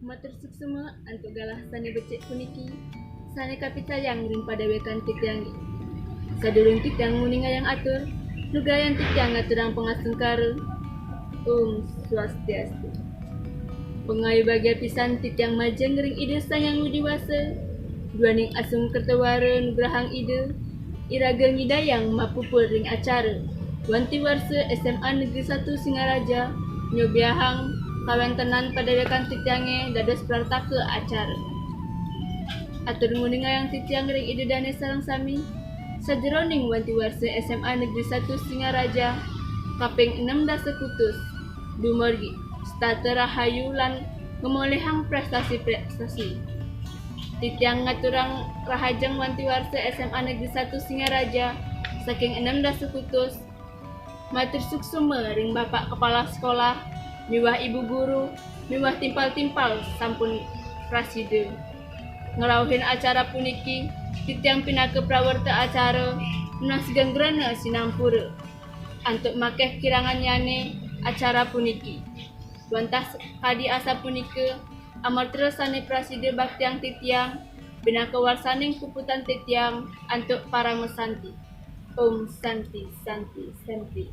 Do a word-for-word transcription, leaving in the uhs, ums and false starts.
Matur suksma antuk galah sane becik puniki, sane kapicayang ring padewek titiange. Sadurung titiang nguningayang atur, lugrayang titiang ngaturang pangastungkara. Om Swastiastu. Pangayu bagia pisan titiang majeng ring Ida Sang Hyang Widi Wasa, duaning asung kertawara nugrahang Ida, iraga nyidayang mapupul ring acara Wanti Warsa S M A Negeri satu Singaraja, nyobiahang kawentenan padewek titiange dados prartaka acara. Atur nguningayang titiang ring Ida Dane sareng sami, sajeroning Wanti Warsa S M A Negeri satu Singaraja, kaping enam dasa kutus, dumargi setata rahayu lan ngamolihang prestasi-prestasi. Titiang ngaturang rahajeng Wanti Warsa S M A Negeri satu Singaraja, saking enam dasa kutus, matur suksma ring Bapak Kepala Sekolah, miwah Ibu Guru, miwah timpal-timpal sampun prasida ngrauhin acara puniki, titiang pinaka prawarta acara nunas geng grana sinampura antuk makeh kirangannyane acara puniki. Wantah kadi asapunika, amarta sane prasida baktiang titiang, pinaka warsaning puputan titiang antuk parama santi. Om Santi, Santi, Santi.